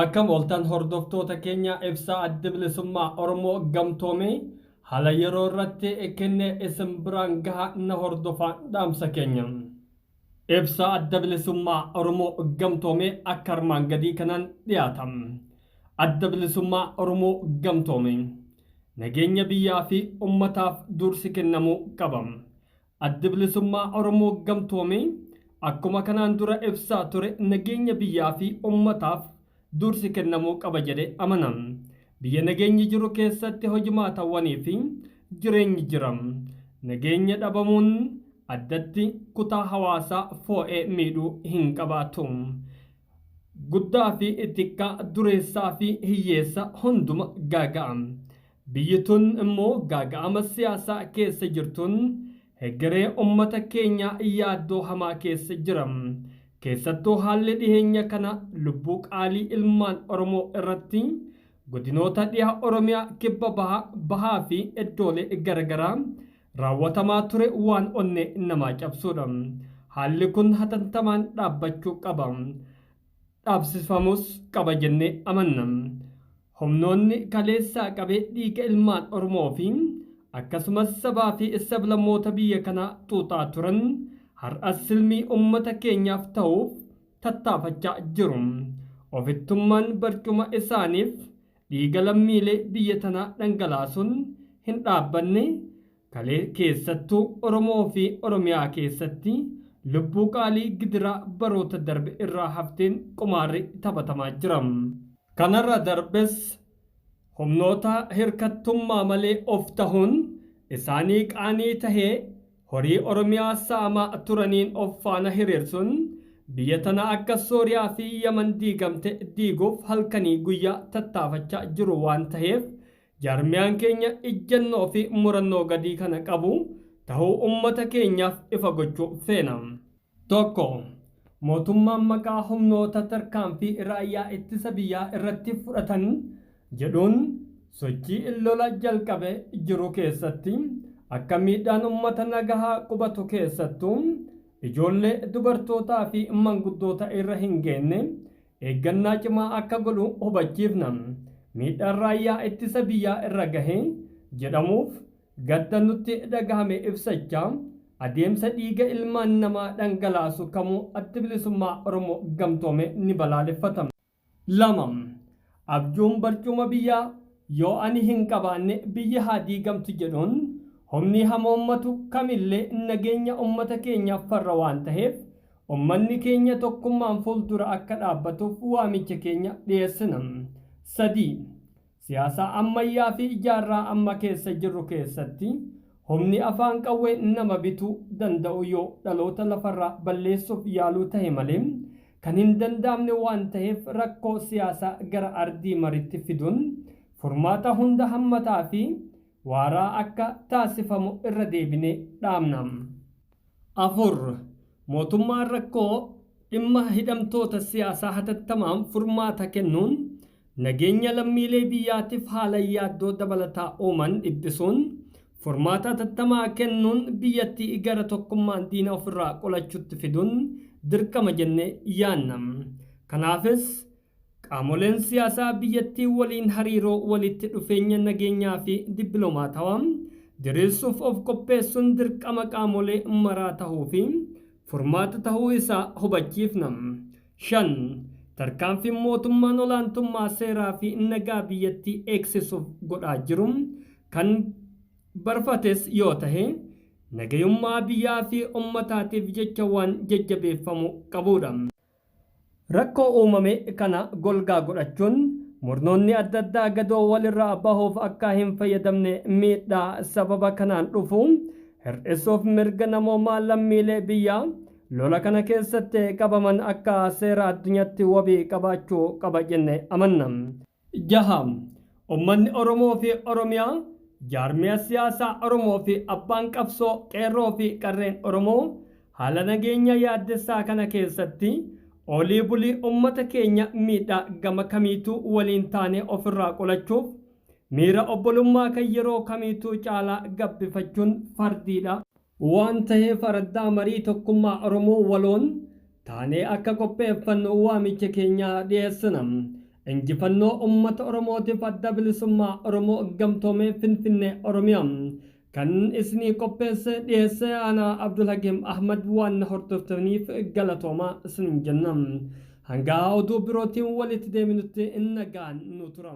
Akkam ooltan hordoftoota keenya ibsa Addi Bilisummaa Oromoo gamtoome haala yeroo irratti kenne isin biraan gaha na hordofaa dhaamsa keenya. Ibsa Adda Bilisummaa Oromoo gamtoome akka armaan gadii kanaan dhiyaata. Adda Bilisummaa Oromoo gamtoome nageenya biyyaa fi ummataaf dursi kennamuu qaba. Addi Bilisummaa Oromoo Gamtoome akkuma kanaan dura ibsaa ture nageenya biyyaa fi ummataaf dursi kennamuu qaba jedhee amana. Biyya nageenyi jiru keessatti hojimaatawwanii fi jireenyi jira. Nageenya dhabamuun addatti kutaa hawaasaa foo'ee miidhuu hin qabaatu. Guddaa fi xiqqaa, dureessaa fi hiyyeessa hunduma gaaga'a. Biyyi tun immoo gaaga'ama siyaasaa keessa jirtuun hegeree ummata keenyaa yaaddoo hamaa keessa jira. Keessattuu haalli dhiheenya kana lubbuu qaalii ilmaan Oromoo irratti godinoota dhiha Oromiyaa, kibba bahaa, bahaa fi iddoolee garagaraa raawwatamaa ture waan onnee namaa cabsuudha. Haalli kun hatantamaan dhaabbachuu qaba. Dhaabsifamuus qaba jennee amanna. Humnoonni kaleessaa qabee dhiiga ilmaan Oromoo fi akkasumas sabaa fi sablammoota biyya kanaa xuuxaa turan har'as silmii ummata keenyaaf tahuuf tattaafachaa jiru. Ofittummaan barcuma isaaniif dhiiga lammiilee biyya tanaa dhangalaasuun hin dhaabbanne. Kalee keessattuu Oromoo fi Oromiyaa keessatti lubbuu qaalii gidiraa baroota darbe irraa hafteen qumaarri taphatamaa jira. Kanarra darbes humnoota hirkattummaa malee of tahuun isaanii qaanii tahe horii Oromiyaa saamaa turaniin of faana hiriirsuun biyya tana akka Sooriyaa fi Yaman diigamte diiguuf halkanii guyyaa tattaafachaa jiru waan taheef Jaarmiyaan keenya ijjannoo fi murannoo gadii kana qabu tahuu ummata keenyaaf ifa gochuu feena. 1, Mootummaan maqaa humnoota tarkaanfii raayyaa ittisa biyyaa irratti fudhatan jedhuun sochii lola jalqabe jiru keessatti akka miidhaan ummata nagahaa qubatu keessattuu ijoollee, dubartootaa fi manguddoota irra hin geenne eeggannaa cimaa akka godhu hubachiifna. Miidhaan raayyaa ittisa biyyaa irra gahe jedhamuuf gadda nutti dhagahame ibsachaa, adeemsa dhiiga ilmaan namaa dhangalaasu kamuu Addi Bilisummaa Oromoo Gamtoome ni balaaleffata. 2, Abjuun barcuma biyyaa yoo ani hin qabaanne biyyi haa diigamtu jedhuun humni hamoommatu kamillee nageenya ummata keenyaaf farra waan taheef Ummanni keenya tokkummaan fuuldura akka dhaabbatuuf waamicha keenya dhiyeessina. 3, Siyaasaa ammayyaa fi jaarraa amma keessa jirru keessatti humni afaan qawween nama bituu danda'u yoo dhaloota lafarraa balleessuuf yaaluu tahe malee kan hin danda'amne waan taheef rakkoo siyaasaa gara ardii maritti fiduun furmaata hunda hammataa fi waaraa akka taasifamu irra deebinee dhaamna. 4, Mootummaan rakkoo dhimma hidhamtoota siyaasaa hatattamaan furmaata kennuun nageenya lammiilee biyyaatif haala yaaddoo dabalataa uuman dhiphisuun furmaata hatattamaa kennuun biyyattii gara tokkummaan diina ofirraa qolachutti fiduun dirqama jennee yaanna. Kanaafis Qaamoleen siyaasaa biyyattii waliin hariiroo walitti dhufeenya nageenyaa fi dippilomaatawaa diriirsuuf of qopheessuun dirqama qaamolee maraa tahuu fi furmaata tahuu isaa hubachiifna. 5, Tarkaanfiin mootummaan olaantummaa seeraa fi nagaa biyyattii eegsisuuf godhaa jiru kan barfates yoo tahe nagayummaa biyyaa fi ummataatiif jecha waan jajjabeeffamuu qabuudha. Rakkoo uumame kana golgaa godhachuun murnoonni adda addaa gadoo walirraa bahuuf akka hin fayyadamne miidhaa sababa kanaan dhufu hir'isuuf mirga namoomaa lammiilee biyyaa lola kana keessatti qabaman akka seera addunyatti wabii qabaachuu qaba jenne amanna. 6, Ummanni Oromoo fi Oromiyaa, jaarmiya siyaasaa Oromoo fi abbaan qabsoo Qeerroo fi Qarreen Oromoo haala nageenya yaaddessaa kana keessatti oolii bulii ummata keenya miidhaa gama kamiituu waliin taanee ofirraa qolachuuf miira obbolummaa kan yeroo kamiituu caalaa gabbifachuun fardiidha. Waan taheef araddaa marii tokkummaa Oromoo waloon taanee akka qopheeffannu waamicha keenya dhiyeessina. Injifannoo Uummata Oromootiif Adda Bilisummaa Oromoo Gamtoomee Finfinnee Oromiyaa. Kan isinii qopheesse dhiyeesse ana Abdulhakim Ahmad waan na hordoftaniif galatoomaa isinin jenna. Hanga oduu birootiin walitti deebinutti nagaan nu tura.